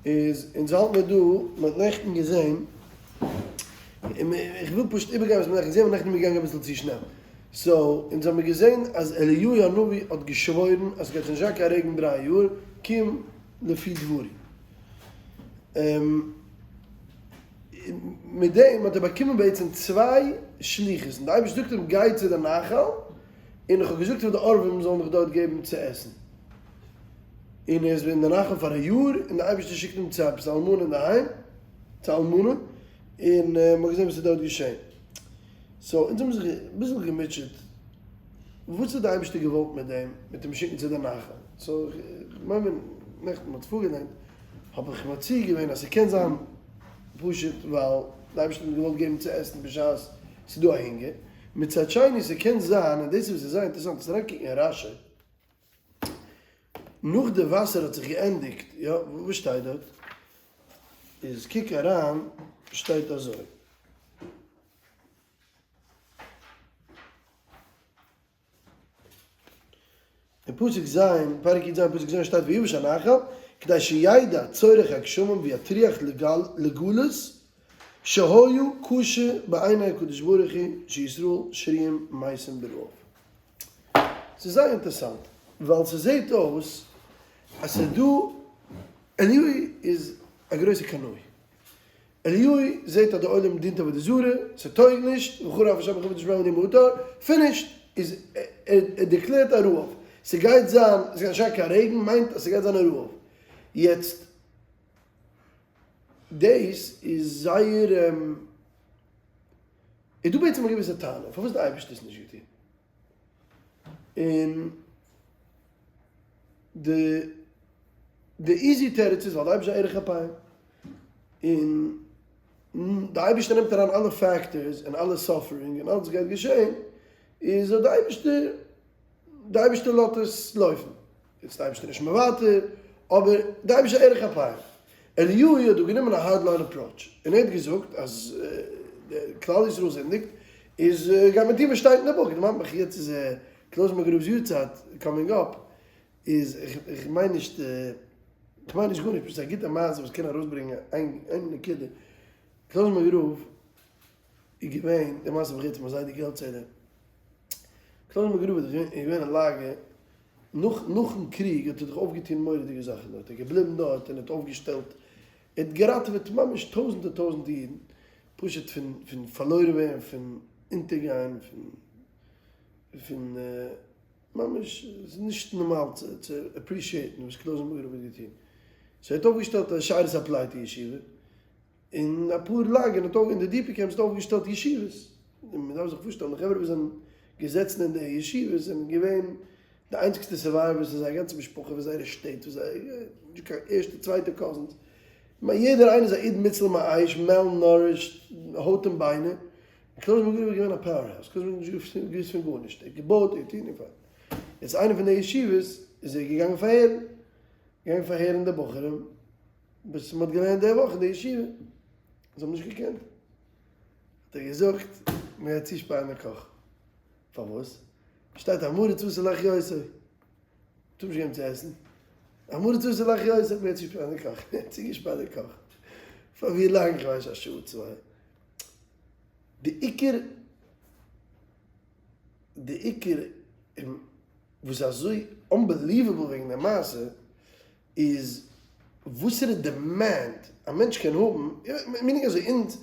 איז אונז האלט מיר דא, מען האט נעכטן געזען, איך וויל פשוט איבערגיין וואס מען האט נעכטן געזען, ווייל נעכטן איז מען געגאנגען אביסל צו שנעל. so, אונז האמיר געזען אז אליהו הנביא האט געשוואוירן אז ס'גייט נישט זיין קיין רעגן דריי יאר, קום לפי דברי. מיט דעם האט ער באקומען בעצם צוויי שליחות, און די אייבערשטער זאגט אים גיי צו די נחל, און איך האב געזאגט פאר די עורבים זאלן דיך דארט געבן צו עסן. און ער איז אין די נחל פאר א יאר, און די אייבערשטער שיקט אים צו עפעס א אלמנה אינדערהיים, צו א אלמנה, און מען האט געזען וואס איז דארט געשען. so אונז האבן זיך אביסל געמוטשעט, וואס האט די אייבערשטער געוואלט מיט דעם, מיט אים שיקן צו די נחל? so איך מיין ווען נעכטן מען האט פארגעליינט, האב איך מציע געווען אז ס'קען זיין פשוט ווייל די אייבערשטער האט אים געוואלט געבן צו עסן בשעת ס'איז דא א הונגער, מצד שני ס'קען זיין, און דאס איז וואס איז זייער אינטערעסאנט, עס אריינקוקן אין רשי, נאך די וואסער האט זיך געענדיגט, יא, וואס שטייט דארט? איז קוק אריין, שטייט אזוי. אין פסוק ז', פרק י"ז פסוק ז' שטייט ויבש הנחל, כדי שידע צורך הגשמים ויטריח לגלות שהיה קשה בעיני הקדוש ברוך הוא שישראל שרויים מתים ברעב. ס'איז זייער אינטערסאנט, ווייל ס'זעהט אויס אז ס'איז דא, אליהו איז א גרויסע קנאי, אליהו זעהט אז די עולם דינט עבודה זרה, ס'טויג נישט, וכו' אף השם יכבד שמו ונאמר הותר, finished, איז ער דערקלערט א רעב, ס'גייט זיין, ס'גייט נישט זיין קיין רעגן מיינט אז ס'גייט זיין א רעב, יעצט דאס איז זייער, איז דא בעצם א געוויסע טענה פארוואס די אייבערשטער עס נישט געטון, און די די easy תירוץ איז ווייל די אייבערשטער איז ארך אפיים, און די אייבערשטער נעמט אריין אלע factors און אלע suffering און אלעס גייט געשען, איז די אייבערשטער די אייבערשטער לאזט עס לויפן. איז די אייבערשטער נישט מוותר, אבער די אייבערשטער ארך אפיים. אליהו האט דא גענומען א hard line approach, און ער האט געזאגט אז כלל ישראל זינדיגט, איז גייט מען טון וואס שטייט אין די בוק, דערמאנט מיך יעצט איז קלויזנבורגער רב'ס יארצייט coming up, איז איך מיין נישט, איך מיין נישט גארנישט, פשוט א גוטע מעשה וואס קען ארויסברענגען איין נקודה, קלויזנבורגער רב איז געווען, די מעשה האב איך געהערט פון מיין זיידע געלדצעלער, קלויזנבורגער רב איז געווען אין לאגער, נאך נאכן קריג האט ער דאך אויפגעטון מורא'דיגע זאכן דארט, ער איז געבליבן דארט און האט אויפגעשטעלט, ער האט געראטעוועט ממש טויזנטער טויזנטער אידן, פשוט פון פון פארלוירן ווערן, פון אונטערגיין, פון פון ממש ס'איז נישט נארמאל צו צו appreciate ן וואס קלויזענבורגער רב האט געטון, so ער האט אויפגעשטעלט א שארית הפליטה ישיבה, און אפאר לאגערן האט אויך אין די DP camps האט אויפגעשטעלט ישיבות, און מען דארף זיך פארשטעלן די חברה וואס זענען געזעצן אין די ישיבות זענען געווען די איינציגסטע survivors פון זייער גאנצע משפחה פון זייערע שטעט פון זייער נישט קיין ערשטע צווייטע cousins, כ'מיין יעדער איינער איז א אוד מוצל מאש, malnourished, הויט און ביינער, און קלויזנבורג איז געווען א power house, קלויזנבורג האט נישט געוואוסט פון גארנישט, ער האט געבויט, ער האט געטון און פארטיג. יעצט איינע פון די ישיבות איז ער געגאנגען פארהערן, געגאנגען פארהערן די בחורים, וואס מען האט געלערנט די וואך אין די ישיבה, זיי האבן נישט געקענט, האט ער געזאגט, מען גייט צושפארן די קאך, פארוואס? שטייט המארץ אסור להחיותו, טאר נישט געבן צו עסן, המארץ אסור להחיותו, מען גייט צושפארן די קאך, צוגעשפארט די קאך, פאר ווי לאנג? איך ווייס א שעה צוויי, די עיקר, די עיקר וואס איז אזוי unbelievable וועגן די מעשה, איז וואסערע demand א מענטש קען האבן, meaning אזוי אונז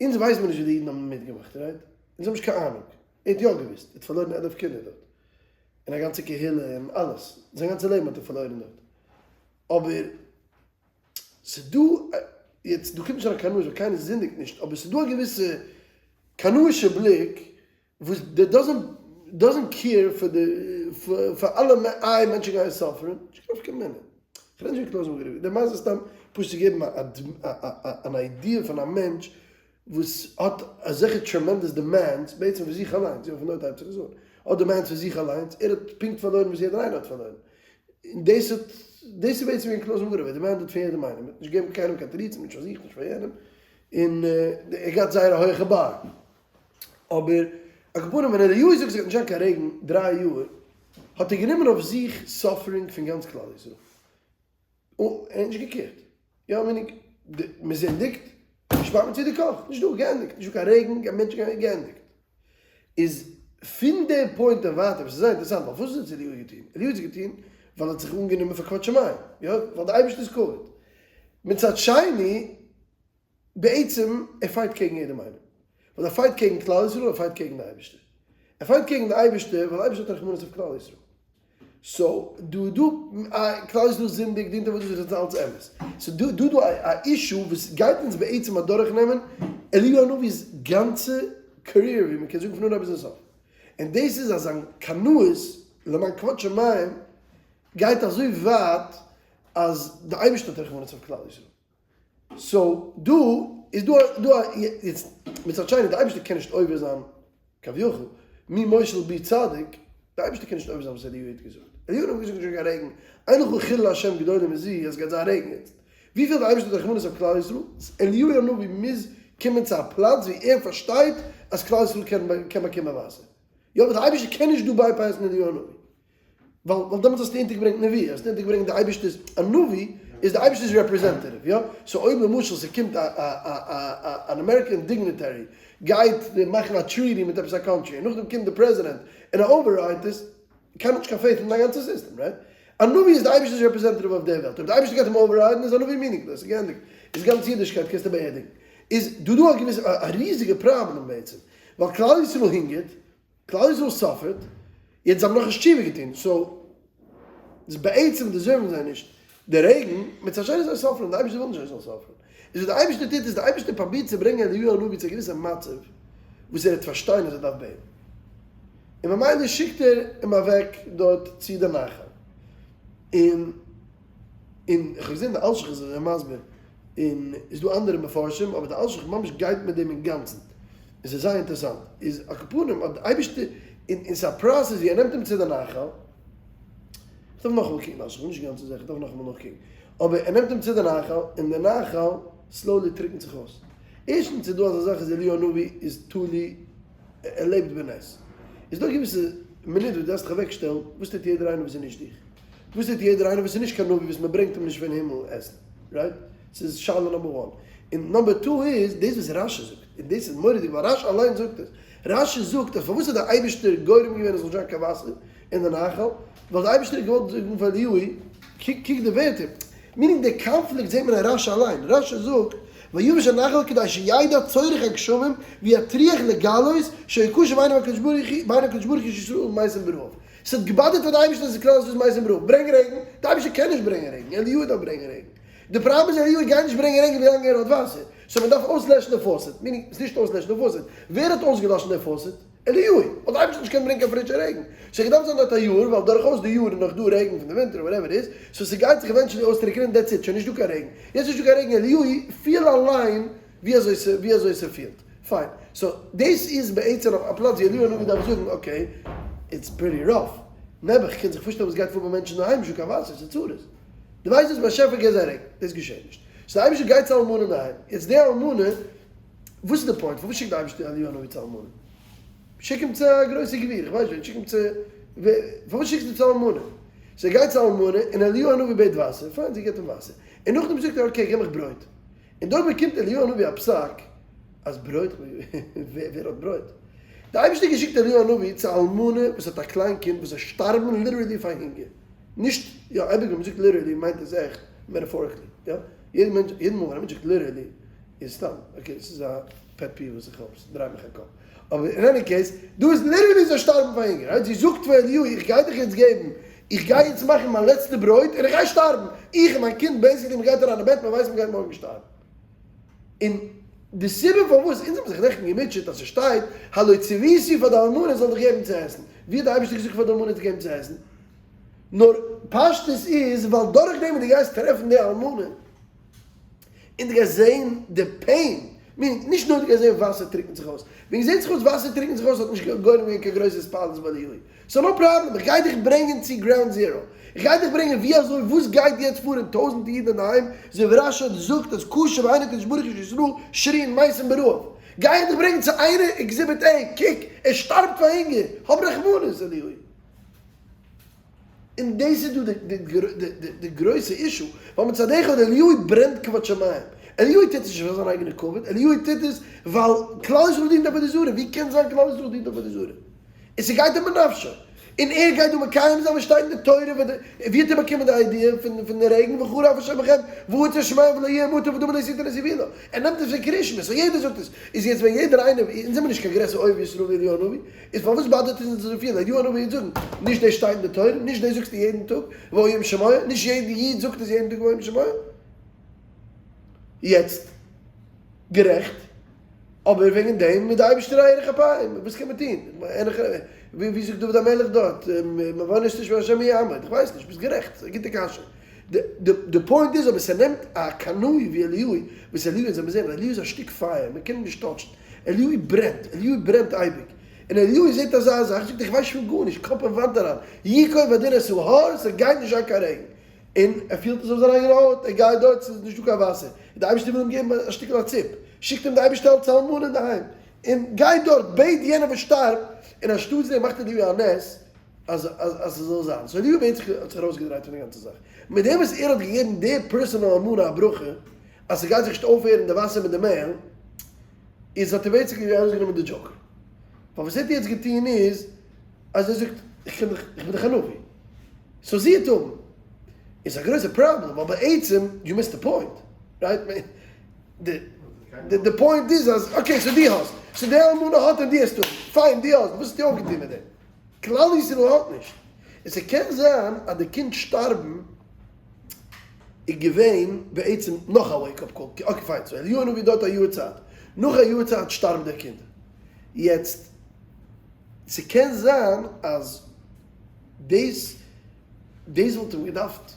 אונז ווייסן מיר נישט ווי די אידן האבן מיטגעמאכט right? אונז האבן נישט קיין אהנונג, ער האט יא געוואוסט, ער האט פארלוירן 11 קינדער דארט, און א גאנצע קהילה און אלעס, זיין גאנצע לעבן האט ער פארלוירן דארט, אבער ס'דא, יעצט דא קומט נישט אריין קנאות ווייל קיינער זינדיגט נישט, אבער ס'דא א געוויסע קנאישע בליק וואס דער doesn't doesn't care פאר די פאר אלע איי מענטשן גייען suffer ן, נישט קיין נפקא מינה. כ'רעד נישט וועגן קלויזענבורגער רבי, די מעשה איז סתם פשוט צו געבן א אן idea פון א מענטש וואס האט אזעלכע tremendous demands בעצם פון זיך אליינס, יא פון דארט הייבט זיך עס אן, האט demands פון זיך אליינס, ער האט פונקט פארלוירן וואס יעדער איינער האט פארלוירן, און דאס האט דאס איז בעצם געווען קלויזענבורגער רבי, demand פון יעדעם איינעם, נישט געבן קיינעם קיין תירוצים, נישט פאר זיך נישט פאר יענעם, און ער האט געהאט זייער א הויכע באר. אבער על כל פנים ווען אליהו זאגט ס'גייט נישט זיין קיין רעגן דריי יאר, האט ער גענומען אויף זיך suffering פון גאנץ כלל ישראל. און ער האט נישט געקערט. יא meaning, מען זינדיגט, שפארט מען צו די קאך, נישט דא, געענדיגט, נישט דא קיין רעגן, קיין מענטשן, קיין, געענדיגט. איז פון די point און ווייטער, וואס איז זייער אינטערעסאנט, ווייל וואס האט אליהו געטון? אליהו האט עס געטון ווייל ער האט זיך אנגענומען פאר כבוד שמים, יא, ווייל די אייבערשטער איז כבוד. מצד שני, בעצם ער fight קעגן יעדעם איינעם, ווייל ער fight קעגן כלל ישראל, ער fight קעגן די אייבערשטער, ער fight קעגן די אייבערשטער ווייל די אייבערשטער האט רחמנות אויף כלל ישראל, so דא איז דא א כלל ישראל זינדיגט דינט עבודה זרה איז אלץ אמת, so דא דא דא א issue וואס גייט אונז בעצם אדורך נעמען אליהו הנביא'ס גאנצע career ווי מען קען זאגן פון אנהייב ביזן סוף, און דאס איז אז זיין קנאות למען כבוד שמים גייט אזוי ווייט אז די אייבערשטער האט רחמנות אויף כלל ישראל. so דא איז דא דא א יעצט מצד שני די אייבערשטער קען נישט עובר זיין כביכול מי מושל בי צדיק די אייבערשטער קען נישט עובר זיין וואס אליהו האט געזאגט אליהו האט געזאגט נישט קיין רעגן אין לך חילול השם גדול מזה אז גייט זיין רעגן יעצט וויפיל די אייבערשטער האט רחמנות אויף כלל ישראל אליהו הנביא מוז קומען צו א פלאץ ווי ער פארשטייט אז כלל ישראל קען קען באקומען וואסער יא אבער די אייבערשטער קען נישט דא bypass ן אליהו הנביא ווייל ווייל דעמאלטס האסטו אונטערגעברענגט נביא, האסטו אונטערגעברענגט די אייבערשטער'ס, א נביא איז די אייבערשטער'ס representative, יא? so אויב למשל ס'קומט א א א א אן American dignitary גייט מאכן א treaty מיט עפעס א country און נאכדעם קומט די פרעזידענט און ער override עס, קיינער האט נישט קיין faith אין דיין גאנצע סיסטעם, right? א נביא איז די אייבערשטער'ס representative אויף דער וועלט, אויב די אייבערשטער גייט אים override ן איז א נביא meaningless, איז געענדיגט, איז גאנץ אידישקייט קענסטו באערדיגן. איז דא דא א געוויסע א ריזיגע פראבלעם בעצם, ווייל כלל ישראל הונגערט, כלל ישראל suffer ט, יעצט זיי האבן נאכנישט תשובה געטון, so בעצם deserve ן זיי נישט די רעגן, מצד שני זיי suffer ן, די אייבערשטער וויל נישט זיי זאלן suffer ן, איז וואס די אייבערשטער טוט איז די אייבערשטער פרובירט צו ברענגען אליהו הנביא צו א געוויסע מצב וואס ער וועט פארשטיין אז ער דארף בעטן, און ממילא שיקט ער אים אוועק דארט צו די נחל, און און איך האב געזען די אלשיך איז אזוי מסביר, און איז דא אנדערע מפרשים, אבער די אלשיך ממש גייט מיט דעם אינגאנצן. עס איז זייער אינטערעסאנט, איז על כל פנים האט די אייבערשטער, און און ס'איז א process ווי ער נעמט אים צו די נחל, איך דארף נאכאמאל קוקן אלשיך, איך בין נישט גאנץ זיכער, איך דארף נאכאמאל נאכקוקן, אבער ער נעמט אים צו די נחל, און די נחל slowly טריקנט זיך אויס. ערשטנס איז דא אזא זאך אז אליהו הנביא איז תלוי, ער לעבט בנס. איז דא געוויסע מינוט וואס דו דארפסט דיך אוועקשטעלן, וואס טוט יעדער איינער וואס איז נישט דיך? וואס טוט יעדער איינער וואס איז נישט קיין נביא וואס מען ברענגט אים נישט פון הימל עסן? right? ס'איז שאלה number one. און number two איז דאס וואס רשי זאגט, און דאס איז מורא'דיג ווייל רשי אליין זאגט עס. רשי זאגט אז פארוואס האט דער אייבערשטער גורם געווען עס זאל נישט זיין קיין וואסער אין די נחל, ווייל דער אייבערשטער האט געוואלט זאגן פאר אליהו, קוק קוק די ווערטער, meaning די קאנפליקט זעט מען אין רשי אליין, רשי זאגט, ויבש הנחל כדי שידע צורך הגשמים ויטריח לגלות שהיה קשה בעיני הקדוש ברוך הוא בעיני הקדוש ברוך הוא שישראל מתים ברעב. ס'האט געבאדערט פאר די אייבערשטער אז כלל ישראל איז מתים ברעב. ברענג רעגן, די אייבערשטער קען נישט ברענגען רעגן, אליהו דארף ברענגען רעגן. די פראבלעם איז אליהו גייט נישט ברענגען רעגן ווילאנג ער האט וואסער. so מען דארף אויסלעשן די faucet. meaning, ס'איז נישט אויסלעשן די faucet. ווער האט אויסגעלאשן די faucet? אליהו! ווייל די אייבערשטער האט נישט געקענט ברענגען קיין פרישע רעגן. ס'האט געדארפט זיין דארט א יאר, ווייל דורכאויס די יאר איז נאך דא רעגן פון די ווינטער whatever איז. so ס'גייט זיך eventually אויסטריקענען that's it, שוין נישט דא קיין רעגן. יעצט נישט דא קיין רעגן אליהו פיל אליין ווי אזוי ס' ווי אזוי ס'פילט. פיין. so דאס איז בעצם א פלאץ ווי אליהו הנביא דארף זאגן okay, it's pretty rough. נעבעך, קען זיך פארשטעלן וואס גייט פאר ביי מענטשן אינדערהיים, נישטא קיין וואסער, ס'איז צרות. דו ווייסט וואס באשעפער געב זיי רעגן. דאס געשעט נישט. so די אייבערשטער גייט צו אלמנה אינדערהיים. יעצט די אלמנה, וואס איז די point? פארוואס שיקט די אייבערשטער אליהו הנביא צו אלמנה? שיק אים צו א גרויסע גביר, איך ווייס ווער, שיק אים צו, פארוואס שיקסטו צו אלמנה? so ער גייט צו אלמנה און אליהו הנביא בעט וואסער, פיין זי געבט אים וואסער. און נאכדעם זאגט ער okay געב מיך ברויט. און דארט באקומט אליהו הנביא א פסק אז ברויט, ווער האט ברויט? די אייבערשטער האט געשיקט אליהו הנביא צו א אלמנה וואס האט א קליין קינד וואס זיי שטארבן literally פאר הונגער, נישט, יא אייביג ווען מ'זאגט literally מיינט עס עכט metaphorically, יא, יעדע מענטש, יעדע מאל ווען א מענטש זאגט literally איז סתם, okay עס איז א pet peeve וואס איך האב, ס'דרייט מיך א קאפ, אבער אין any case, דא איז literally זיי שטארבן פאר הונגער, right? זי זאגט פאר אליהו איך גיי דיך יעצט געבן איך גיי יעצט מאכן מיין לעצטע ברויט און איך גיי שטארבן, איך און מיין קינד, basically מען גייט אריין אין בעט מען ווייסט מען גייט מארגן שטארבן. און די סיבה פארוואס אונז האבן זיך נעכטן געמוטשעט אז ס'שטייט הלא צויתי פאר די אלמנה זאל דיך געבן צו עסן, ווי האט די אייבערשטער געזאגט פאר די אלמנה צו געבן צו עסן? נאר פשטות איז ווייל דורך דעם וואס דו גייסט טרעפן די אלמנה און דו גייסט זען די pain, meaning נישט נאר דו גייסט זען וואסער טריקנט זיך אויס, וועגן זעט זיך אויס וואסער טריקנט זיך אויס האט נישט גורם געווען קיין גרויסע התפעלות ביי די יו. so no problem, איך גיי דיך ברענגען צו ground zero, איך גיי דיך ברענגען ווי אזוי וואס גייט יעצט פאר אין טויזענטע אידן אינדערהיים, אזוי ווי רשי זאגט אז קשה בעיני הקדוש ברוך הוא שישראל שרויין מתים ברעב, גיי איך דיך ברענגען צו איינער exhibit A, קוק, ער שטארבט פאר הונגער, האב רחמנות אליהו. און דאס איז דא די גרויסע issue, ווייל מצד אחד אליהו ברענט כבוד שמים, אליהו טוט עס נישט פאר זיין אייגענע כבוד, אליהו טוט עס ווייל כלל ישראל דינט עבודה זרה, ווי קען זיין כלל ישראל דינט עבודה זרה? און ס'גייט אים בנפשו, און ער גייט דא מקיים זיין וואס שטייט אין די תורה, ווי האט ער באקומען די idea פון די רעגן וחרה אף השם בכם ועצר שמים ולא יהיה מטר ואדמה לא תתן את יבולה, ער נעמט עס פון קרישמע, so יעדער זאגט עס, איז יעצט ווען יעדער איינער, אונז זעמיר נישט קיין גרעסער אוהב ישראל ווי אליהו הנביא, איז פארוואס באדערט עס אונז אזויפיל, אליהו הנביא וועט זאגן, נישט דאס שטייט אין די תורה, נישט דאס זאגסטו יעדן טאג, והיה אם שמוע, נישט יעדע איד זאגט עס יעדן טאג והיה אם שמוע. יעצט, גערעכט. אבער וועגן דעם איז די אייבערשטער א ארך אפיים, וואס קען מען טון? ווי זאגט דוד המלך דארט, מעוונות תשמע השם מי יעמוד, איך ווייס נישט, ביסט גערעכט, ס'איז א גוטע קשיא. די point איז אבער ס'נעמט א קנאי ווי אליהו, וואס אליהו אונז האבן געזען, אליהו איז א שטיק פייער, מען קען אים נישט touch ן, אליהו ברענט, אליהו ברענט אייביג, און אליהו זעט אזא זאך, זאגט איך ווייס שוין גארנישט, קאפ אין וואנט אריין, יקוב הדין את ההר, ס'גייט נישט זיין קיין רעגן. און ער פילט עס אויף זיין אייגענע הויט, ער גייט דארט, ס'איז נישטא קיין וואסער, און די אייבערשטער וויל אים געבן א שטיקל א ציפ, שיקט אים די אייבערשטער אלס אלמנה אינדערהיים, און גיי דארט, בעט יענער וואס שטארבט, און אנשטאטס דעם מאכט אליהו א נס אז אז ס'זאל זיין. so אליהו בעט זיך האט זיך ארויסגעדרייט פון די גאנצע זאך, מיט דעם וואס ער האט געגעבן די personal אלמנה א ברכה אז ס'גייט זיך נישט אויפהערן די וואסער מיט די מעהל, איז האט ער basically ארויסגענומען די joker. ווייל וואס ער האט יעצט געטון איז, אז ער זאגט, איך קען דאך, איך בין דאך א נביא. so זי האט האבן איז א גרויסע פראבלעם ווייל בעצם you missed the point right די point איז אז okay so דו האסט so די אלמנה האט און דו האסט האבן פיין דו האסט וואס האסטו אויפגעטון מיט דעם כלל ישראל האט נישט און ס'קען זיין אז די קינד שטארבן איז געווען בעצם נאך א wake up call okay פיין so אליהו הנביא דארט א יאר צייט נאך א יאר צייט שטארבט דער קינד יעצט ס'קען זיין אז דאס דאס וואלט אים געדארפט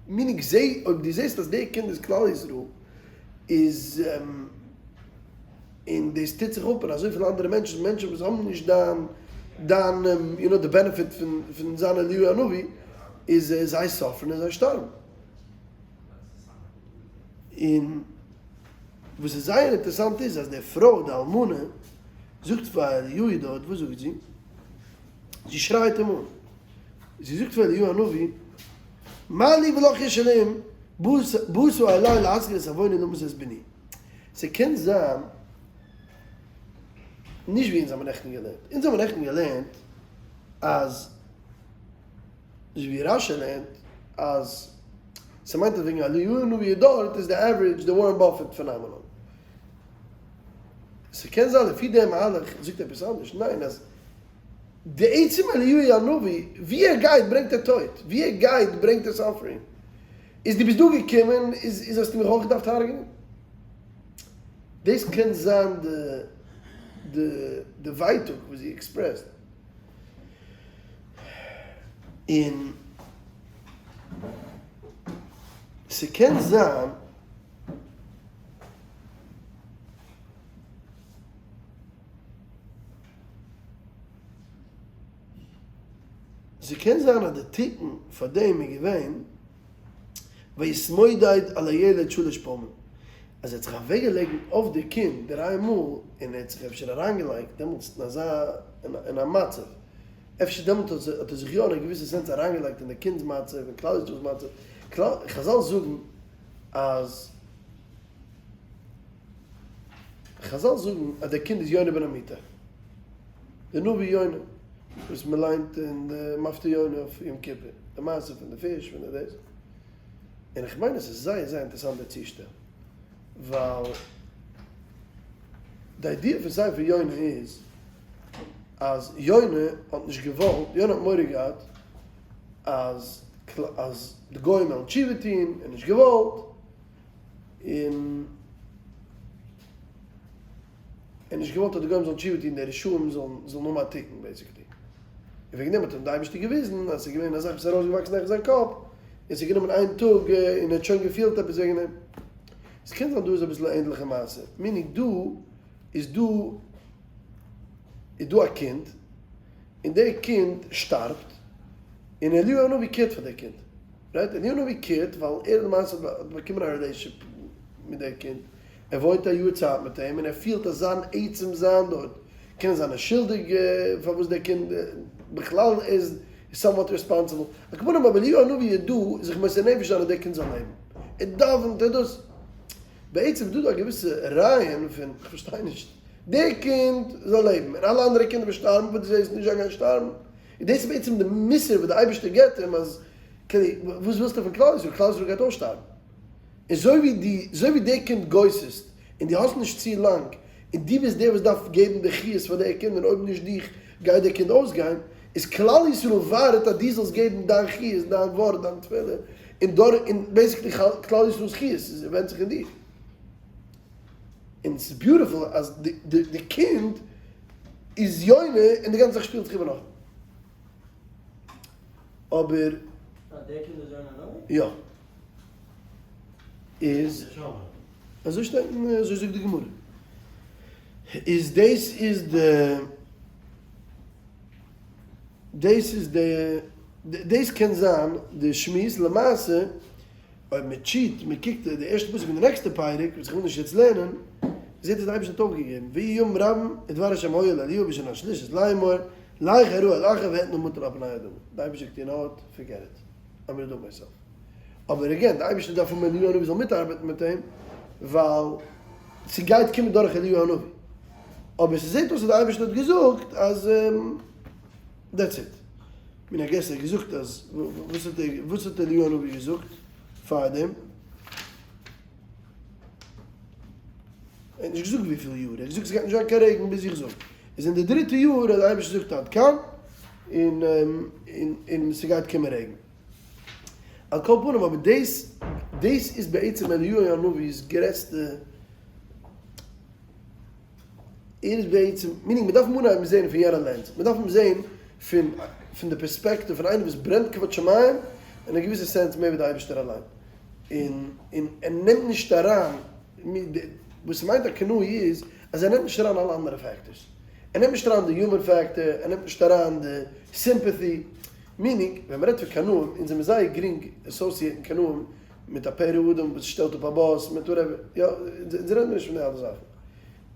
meaning זע אויב דו זעסט אז דער קינד איז כלל ישראל איז און דאס טוט זיך אפ אין אזויפיל אנדערע מענטשן מענטשן וואס האבן נישט דיין דיין you know די benefit פון פון זיין אליהו הנביא איז זיי suffer ן און זיי שטארבן און וואס איז זייער אינטערעסאנט איז אז די פרוי די אלמנה זאגט פאר אליהו דארט, וואס זאגט זי? זי שרייט אים אן, זי זאגט פאר אליהו הנביא, מה לי ולך איש אלהים, באת אלי להזכיר את עווני להמית את בני. ס'קען זיין, נישט ווי אונז האבן נעכטן געלערנט, אונז האבן נעכטן געלערנט אז, נישט ווי רשי לערנט, אז ס'מיינט אז וועגן אליהו הנביא דארט איז די average די ווארען באפעט phenomenon. ס'קען זיין לפי דעם מהלך זאגט עפעס אנדערש, ניין אז די עצם אליהו הנביא ווי ער גייט ברענגט ער טויט, ווי ער גייט ברענגט ער suffering, איז דו ביסט דא געקומען איז איז האסטו מיך אויך געדארפט הרג'נען? דאס קען זיין די די די ווייטאג וואס זי express ט, און ס'קען זיין. ס'קען זיין אז די תיקון פאר דעם איז געווען ויתמודד על הילד שלש פעמים, אז ער האט זיך אוועקגעלעגן אויף די קינד דריי מאל און ער האט זיך אפשר אריינגעלייגט דעמאלטס אין אזא אין א מצב, אפשר דעמאלט האט ער זיך יא אין א געוויסע sense אריינגעלייגט אין די קינד'ס מצב און כלל ישראל'ס מצב, חזל זאגן אז חזל זאגן אז דער קינד איז יונה בן אמיתי, דער נביא יונה וואס מען ליינט אין די מפטיר יונה אויף יום כיפור, די מעשה פון די פיש פון די דאס, און איך מיין עס איז זייער זייער אינטערעסאנט דער צושטעל, ווייל די idea פון ספר יונה איז אז יונה האט נישט געוואלט, יונה האט מורא געהאט אז אז די גוים וועלן תשובה טון, ער האט נישט געוואלט, און ער האט נישט געוואלט אז די גוים זאלן תשובה טון, די רשעים זאלן זאלן האבן א תיקון basically, און וועגן דעם האט אים די אייבערשטער געוויזן אז ס'איז געווען א זאך וואס איז ארויסגעוואקסן העכער זיין קאפ, און ס'איז גענומען איין טאג און ער האט שוין געפילט עפעס וועגן דעם. עס קען זיין דא איז אביסל א ענדליכע מעשה, meaning דא איז דא איז דא א קינד, און דער קינד שטארבט, און אליהו הנביא care ט פאר דער קינד, right? אליהו הנביא care ט ווייל ער למעשה האט באקומען א relationship מיט דער קינד, ער וואוינט א יאר צייט מיט אים, און ער פילט אז זיין עצם זיין דארט קען זיין ער שולדיג פארוואס דער קינד בכלל איז. איז somewhat responsible. על כל פנים אבער אליהו הנביא איז דא זיך מוסר נפש זיין אז דער קינד זאל לעבן. ער דאווענט, ער דאס. בעצם איז דא דא א געוויסע רעיון פון, איך פארשטיי נישט, דער קינד זאל לעבן און אלע אנדערע קינדער וואס שטארבן וואס דו זעסט נישט זיי גייען שטארבן. און דאס איז בעצם די מוסר וואס דער אייבערשטער געבט אים אז כאילו וואס ווילסטו פון כלל ישראל, כלל ישראל גייט אויסשטארבן. און אזוי ווי דו, אזוי ווי דער קינד גוסס'ט און דו האסט נישט צו לאנג און דו ביסט דער וואס דארף געבן די חיות פאר דער קינד און אויב נישט דיך גייט דער קינד אויסגיין, איז כלל ישראל ווארט אז דו זאלסט געבן דיין חיות, דיין ווארט, דיין תפילה, און דורך, און basically כלל ישראל'ס חיות איז ווענדט זיך אין דיר. און ס'איז beautiful אז די די קינד איז יונה און די גאנצע זאך שפילט זיך איבער נאכדעם. אבער. אה, דער קינד איז יונה הנביא? יא. איז. אזוי שטייט אין, אזוי זאגט די גמרא. איז דאס איז די, דאס איז די, דאס קען זיין די שמועס, למעשה אויב מען cheat, מען קוקט די ערשטע פסוק פון די נעקסטע פרק, וואס איך וויל נישט יעצט לערנען, זעט אז די אייבערשטער האט אויפגעגעבן, ויהי ימים רבים ודבר השם היה לאליהו בשנה השלישית לאמור, לך אראה אל אחאב ואתנה מטר על פני האדמה, די אייבערשטער זאגט you know what, forget it, I'm gonna do it myself. אבער again, די אייבערשטער דארף האבן אליהו הנביא זאל מיטארבעטן מיט אים, ווייל ס'גייט קומען דורך אליהו הנביא. אבער ס'זעט אויס אז די אייבערשטער האט געזאגט אז that's it. מין I guess ער האט געזאגט אז, וואס האט ער, וואס האט אליהו הנביא געזאגט פארדעם? ער האט נישט געזאגט וויפיל יאר, ער האט געזאגט ס'גייט נישט זיין קיין רעגן ביז איך זאג. איז אין די דריטע יאר האט די אייבערשטער געזאגט עד כאן, און און ס'גייט קומען רעגן. על כל פנים אבער דאס דאס איז בעצם אליהו הנביא'ס גרעסטע ער איז בעצם, meaning מ'דארף אים אנהייבן זען פון יענע lens, מ'דארף אים זען פון פון די פערספעקטיוו פון איינער וואס ברענט כבוד שמים, אין א געוויסע sense מער ווי די אייבערשטער אליין, און און ער נעמט נישט אריין, וואס ס'מיינט א קנאי איז אז ער נעמט נישט אריין אלע אנדערע factors, ער נעמט נישט אריין די human factor, ער נעמט נישט אריין די sympathy, meaning ווען מ'רעדט פון קנאים, אונז זעמיר זייער גרינג associate ן קנאים מיט א פרא אדם וואס שטעלט אפ א באס מיט whatever, יא, אונז רעדן מיר נישט פון די אלע זאכן,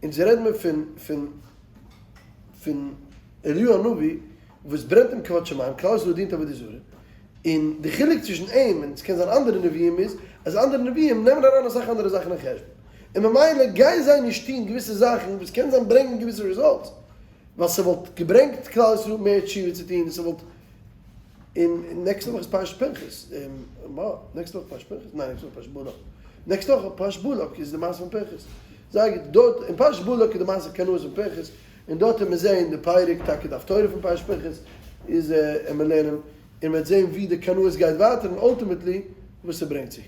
אונז רעדן מיר פון פון פון אליהו הנביא וואס ברענט אים כבוד שמים, כלל ישראל דינט עבודה זרה, און די חילוק צווישן אים און ס'קען זיין אנדערע נביאים איז, אז אנדערע נביאים נעמען אריין אסאך אנדערע זאכן אין חשבון, און ממילא גייען זיי נישט טון געוויסע זאכן וואס קען זיין ברענגען געוויסע results, ווייל ס'וואלט געברענגט כלל ישראל מער תשובה צו טון, ס'וואלט און נעקסטע וואך איז פרשת פנחס, נעקסטע וואך פרשת פנחס? ניין נעקסטע וואך פרשת בלק, נעקסטע וואך פרשת בלק איז די מעשה פון פנחס, זייער גוט, דארט אין פרשת בלק איז די מעשה קנאות פון פנחס, און דארט וועט מען זעהן די פרק טאקע די הפטורה פון פרשת פנחס איז עמער לערנען, און מען וועט זעהן ווי די קנאות גייט ווייטער און ultimately וואס ס'ברענגט צו.